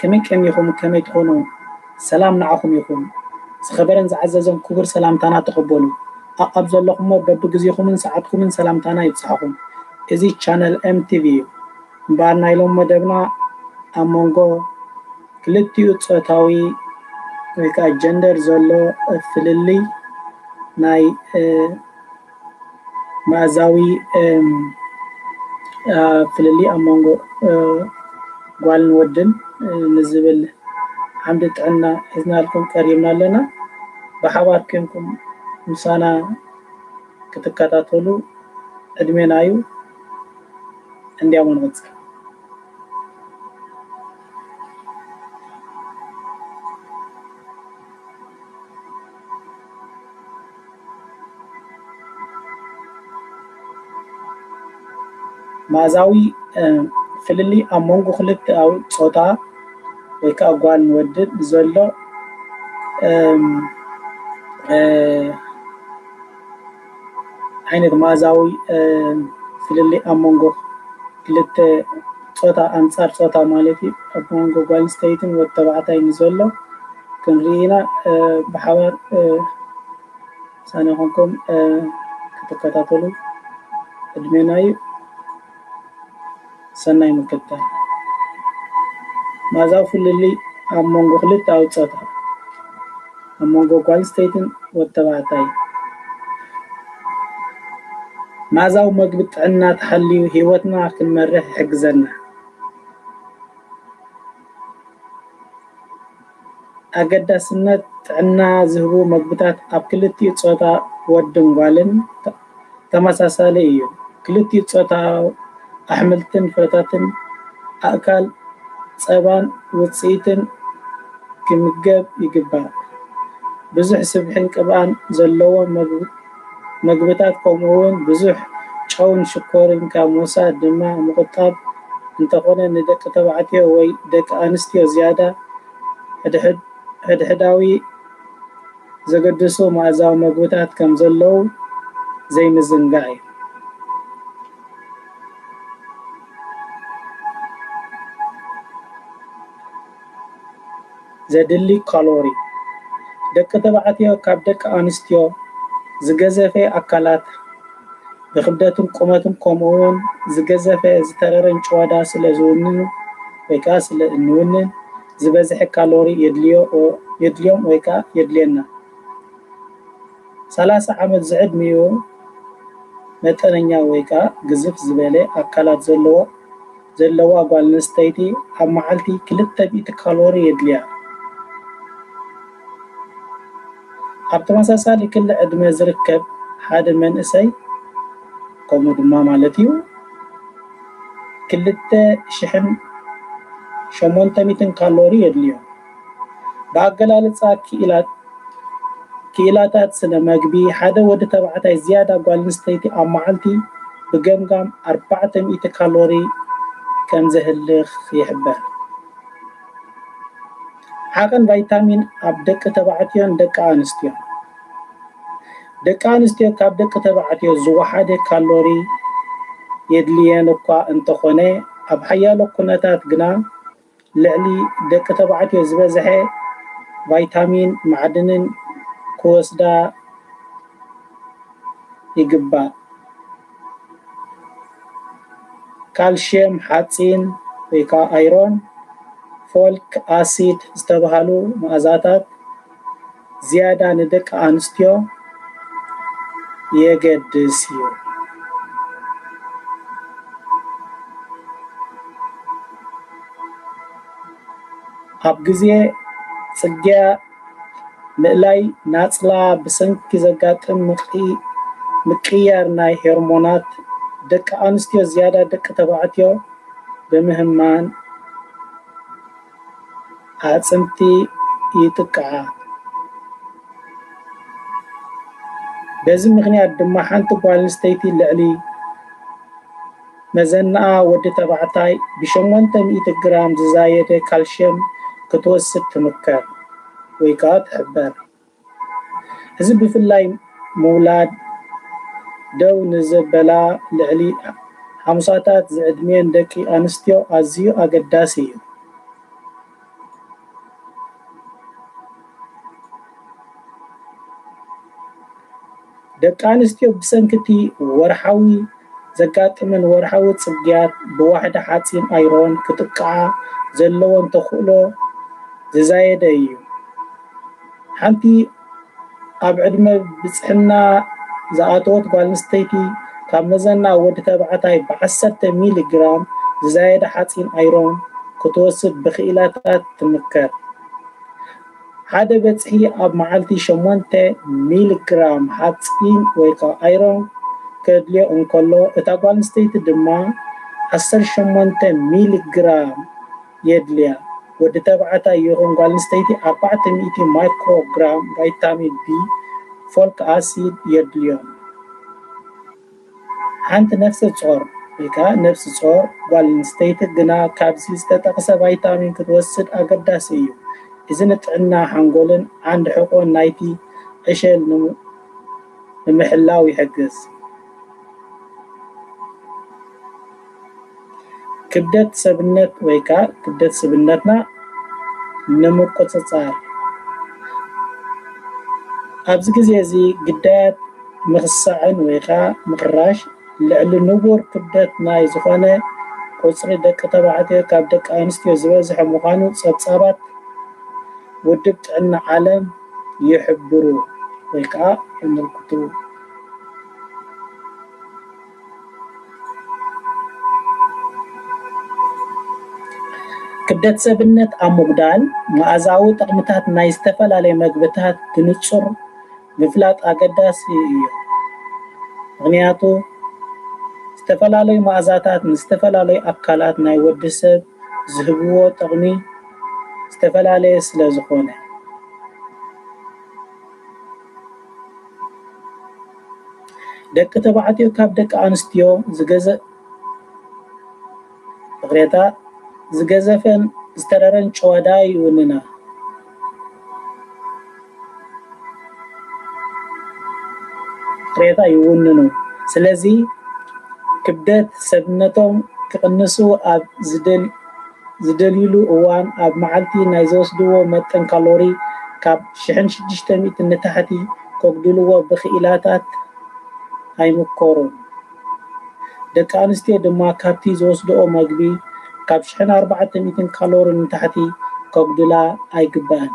ከመይ ቀኒኹም? ከመይ ትኾኑ? ሰላም ንዓኹም ይኹን። ዝኸበረን ዝዓዘዘን ክቡር ሰላምታና ተቐበሉ። ኣኣብ ዘለኹሞ በብግዜኹምን ሰዓትኩምን ሰላምታና ይብጻሕኹም። እዚ ቻነል M T V እዩ። እምበኣር ናይ ሎም መደብና ኣብ መንጎ ክልቲኡ ጾታዊ ወይ ከኣ ጀንደር ዘሎ ፍልልይ ናይ፣ እ፣ መኣዛዊ፣ እም፣ እ፣ ፍልልይ ኣብ መንጎ፣ እ፣ ጓልን ወድን፣ እ፣ ንዝብል ዓምዲ ጥዕና ሒዝናልኩም ቀሪብና ኣለና። ብሓባር ኴንኩም ምሳና ክትከታተሉ ዕድሜና እዩ። እንዲያው ንቐጽል። መኣዛዊ፣ እ፣ ፍልልይ ኣብ መንጎ ክልተኣዊ ጾታ ወይ ከኣ ጓልን ወድን ዘሎ፣ እም፣ እ፣ ዓይነት መኣዛዊ፣ እ፣ ፍልልይ ኣብ መንጎ ክልተ ጾታ፣ ኣንጻር ጾታ ማለት እዩ፣ ኣብ መንጎ ጓል ኣንስተይትን ወዲ ተባዕታይ ንዘሎ ክንርኢ ኢና። እ፣ ብሓባር፣ እ፣ ምሳና ኮንኩም፣ እ፣ ክትከታተሉ ዕድሜና እዩ። ሰናይ ምክትታል። መኣዛዊ ፍልልይ ኣብ መንጎ ክልተኣዊ ጾታ፣ ኣብ መንጎ ጓል ኣንስተይትን ወዲ ተባዕታይ። መኣዛዊ መግቢ ጥዕና ተሓልዩ ህይወትና ክንመርሕ ይሕግዘና። ኣገዳስነት ጥዕና ዝህቡ መግብታት ኣብ ክልቲኡ ጾታ ወድን ጓልን ተ-፣ ተመሳሳሊ እዩ። ክልቲኡ ጾታ ኣሕምልትን ፍረታትን፣ ኣእካል፣ ጸባን ውጽኢትን ክምገብ ይግባእ። ብዙሕ ስብሕን ቅብኣን ዘለዎ መግቢ-፣ መግብታት ከምኡውን ብዙሕ ጨውን ሽኮርን ካብ ምውሳድ ድማ ምቑጣብ፣ እንተኾነ ንደቂ ተባዕትዮ ወይ ደቂ ኣንስትዮ ዝያዳ ሕድሕድ-፣ ሕድሕዳዊ ዘገድሱ መኣዛዊ መግብታት ከም ዘለዉ ዘይምዝንጋዕ እዩ። ዘድሊ ካሎሪ። ደቂ ተባዕትዮ ካብ ደቂ ኣንስትዮ ዝገዘፈ ኣካላት ብክብደትን ቁመትን ከምኡውን ዝገዘፈ ዝተረረን ጭዋዳ ስለ ዝውንኑ ወይ ከዓ ስለ እንውንን ዝበዝሐ ካሎሪ የድልዮ-፣ የድልዮም ወይ ከዓ የድልየና። ሰላሳ ዓመት ዝዕድሚኡ መጠነኛ ወይ ከዓ ግዝፍ ዝበለ ኣካላት ዘለዎ፣ ዘለዋ ጓል ኣንስተይቲ ኣብ መዓልቲ ክልተ ሚእቲ ካሎሪ የድልያ። ኣብ ተመሳሳሊ ክሊ ዕድመ ዝርከብ ሓደ መንእሰይ ከምኡ ድማ ማለት እዩ ክልተ ሽሕን ሸሞንተ ሚእትን ካሎሪ የድልዮ። ብኣገላልጻ ክኢላት ክኢላታት ስነ መግቢ፣ ሓደ ወዲ ተባዕታይ ዝያዳ ጓል ኣንስተይቲ ኣብ መዓልቲ ብገምጋም ኣርባዕተ ሚእቲ ካሎሪ ከም ዘህልኽ ይሕበር። ዓቐን ቫይታሚን ኣብ ደቂ ተባዕትዮን ደቂ ኣንስትዮን። ደቂ ኣንስትዮ ካብ ደቂ ተባዕትዮ ዝወሓደ ካሎሪ የድልየን እኳ እንተኾነ፣ ኣብ ሓያሎ ኩነታት ግና ልዕሊ ደቂ ተባዕትዮ ዝበዝሐ ቫይታሚን፣ ማዕድንን ክወስዳ ይግባእ። ካልሽየም፣ ሓፂን ወይ ከዓ ኣይሮን፣ ፎልክ ኣሲድ ዝተባሃሉ መኣዛታት ዝያዳ ንደቂ ኣንስትዮ የገድስ እዩ። ኣብ ግዜ ጽግያ ምእላይ ናጽላ ብሰንኪ ዘጋጥም ምቂ-፣ ምቅያር ናይ ሄርሞናት ደቂ ኣንስትዮ ዝያዳ ደቂ ተባዕትዮ ብምህማን ኣዕጽምቲ ይጥቅዓ። በዚ ምኽንያት ድማ ሓንቲ ጓል ኣንስተይቲ ልዕሊ መዘናኣ ወዲ ተባዕታይ ብሸሞንተ ሚእቲ ግራም ዝዛየደ ካልሽየም ክትወስድ ትምከር ወይ ከዓ ትሕበር። እዚ ብፍላይ ምውላድ ደው ንዘበላ ልዕሊ ሓሙሳታት ዝዕድሚኤን ደቂ ኣንስትዮ ኣዝዩ ኣገዳሲ እዩ። ደቂ ኣንስትዮ ብሰንኪ እቲ ወርሓዊ ዘጋጥመን ወርሓዊ ጽግያት ብዋሕዲ ሓጺን ኣይሮን ክጥቅዓ ዘለወን ተኽእሎ ዝዛየደ እዩ። ሓንቲ ኣብ ዕድመ ብጽሕና ዝኣተወት ጓል ኣንስተይቲ ካብ መዘና ወዲ ተባዕታይ ብ10 ሚሊ ግራም ዝዛየደ ሓጺን ኣይሮን ክትወስድ ብኽኢላታት ትምከር። ሓደ በጽሒ ኣብ መዓልቲ 8 ሚሊ ግራም ሓጺን ወይ ከዓ ኣይሮን ከድልዮ እንከሎ፣ እታ ጓል ኣንስተይቲ ድማ 18 ሚሊ ግራም የድልያ። ወዲ ተባዕታይ ይኹን ጓል ኣንስተይቲ 400 ማይክሮግራም ቫይታሚን ቢ ፎሊክ ኣሲድ የድልዮም። ሓንቲ ነፍሰ ጾር ወይ ከዓ ነፍሲ ጾር ጓል ኣንስተይቲ ግና ካብዚ ዝተጠቕሰ ቫይታሚን ክትወስድ ኣገዳሲ እዩ። እዚ ንጥዕና ሓንጎልን ዓንዲ ሕቆን ናይቲ ዕሸል ንምሕላው ይሕግዝ። ክብደት ሰብነት ወይ ከዓ ክብደት ስብነትና ንምቁፅፃር ኣብዚ ግዜ እዚ ግዳያት ምኽሳዕን ወይ ከዓ ምኽራሽ ልዕሊ ንቡር ክብደት ናይ ዝኾነ ቁፅሪ ደቂ ተባዕትዮ ካብ ደቂ ኣንስትዮ ዝበዝሐ ምዃኑ ፀብፃባት ውድብ ጥዕና ዓለም ይሕብሩ ወይ ከዓ የመልክቱ። ክብደት ሰብነት ኣብ ምጉዳል መኣዛዊ ጥቕምታት ናይ ዝተፈላለዩ መግብታት ብንጹር ምፍላጥ ኣገዳሲ እዩ። ምኽንያቱ ዝተፈላለዩ መኣዛታት ንዝተፈላለዩ ኣካላት ናይ ወዲ ሰብ ዝህብዎ ጥቕሚ ዝተፈላለየ ስለ ዝኾነ። ደቂ ተባዕትዮ ካብ ደቂ ኣንስትዮ ዝገዘ ይቕሬታ ዝገዘፈን ዝተረረን ጨዋዳ ይውንና። ይቕሬታ ይውንኑ። ስለዚ ክብደት ሰብነቶም ክቕንሱ ኣብ ዝደል ዝደልዩሉ እዋን ኣብ መዓልቲ ናይ ዝወስድዎ መጠን ካሎሪ ካብ ሽሕን ሽዱሽተ ሚእትን ንታሕቲ ከጉድልዎ ብኽኢላታት ኣይምከሩን። ደቂ ኣንስትዮ ድማ ካብቲ ዝወስድኦ መግቢ ካብ ሽሕን ኣርባዕተ ሚእትን ካሎሪ ንታሕቲ ከጉድላ ኣይግባእን።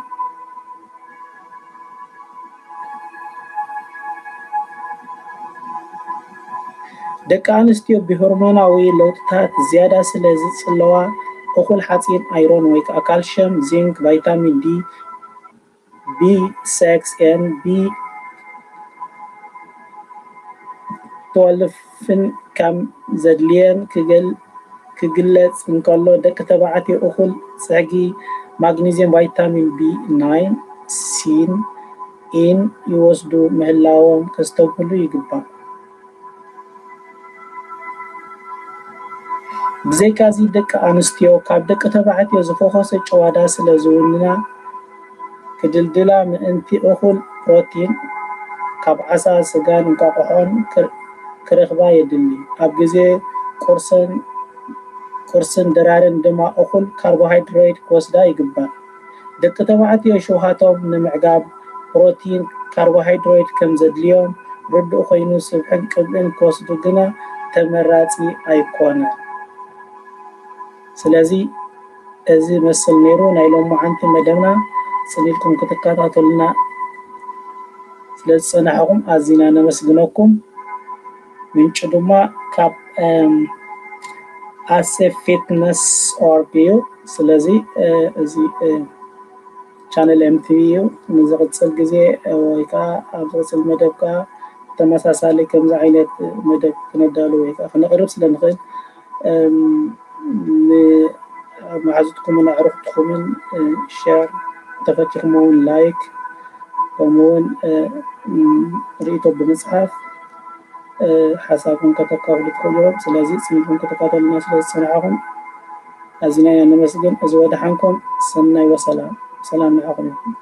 ደቂ ኣንስትዮ ብሆርሞናዊ ለውጥታት ዝያዳ ስለ ዝጽለዋ እኹል ሓጺን ኣይሮን ወይ ከዓ ካልሽየም፣ ዚንክ፣ ቫይታሚን ዲ፣ ቢ ሲክስ ኤን ቢ ትወልፍን ከም ዘድልየን ክግለጽ እንከሎ፣ ደቂ ተባዕትዮ እኹል ጽሕጊ ማግኒዝየም፣ ቫይታሚን ቢ ናይን፣ ሲን፣ ኢን ይወስዱ ምህላዎም ከስተብህሉ ይግባእ። ብዘይካዚ ደቂ ኣንስትዮ ካብ ደቂ ተባዕትዮ ዝፈኾሰ ጨዋዳ ስለ ዝውንና ክድልድላ ምእንቲ እኹል ፕሮቲን ካብ ዓሳ፣ ስጋን እንቋቑሖን ክረኽባ የድሊ። ኣብ ግዜ ቁርስን ድራርን ድማ እኹል ካርቦሃይድሬት ክወስዳ ይግባእ። ደቂ ተባዕትዮ ሽውሃቶም ንምዕጋብ ፕሮቲን፣ ካርቦሃይድሬት ከም ዘድልዮም ርዱእ ኮይኑ ስብሕን ቅብእን ክወስዱ ግና ተመራጺ ኣይኮነን። ስለዚ እዚ መስል ነይሩ ናይ ሎማዓንቲ መደብና። ጽን ኢልኩም ክትከታተሉና ስለ ዝጸናሕኹም ኣዚና ነመስግነኩም። ምንጩ ድማ ካብ ኣሴ ፊትነስ ኦርግ እዩ። ስለዚ እዚ ቻነል ኤምቲቪ እዩ። ንዝቕጽል ግዜ ወይ ከዓ ኣብ ዝቕጽል መደብ ከዓ ተመሳሳሊ ከምዚ ዓይነት መደብ ክነዳሉ ወይ ከዓ ክነቕርብ ስለ ንኽእል ንመሓዙትኩምን ኣዕሩኽትኩምን ሸር፣ ተፈቲኹም እውን ላይክ፣ ከምኡ እውን ርእይቶ ብምፅሓፍ ሓሳብኩም ከተካፍሉ ትኽእሉ እዮም። ስለዚ ጽን ኢልኩም ክትከታተሉና ስለ ዝጸናሕኹም ኣዚና ኢና ነመስግን። እዚ ወደሓንኩም ሰናይ ወሰላም። ሰላም ንዓኹም ይኹን።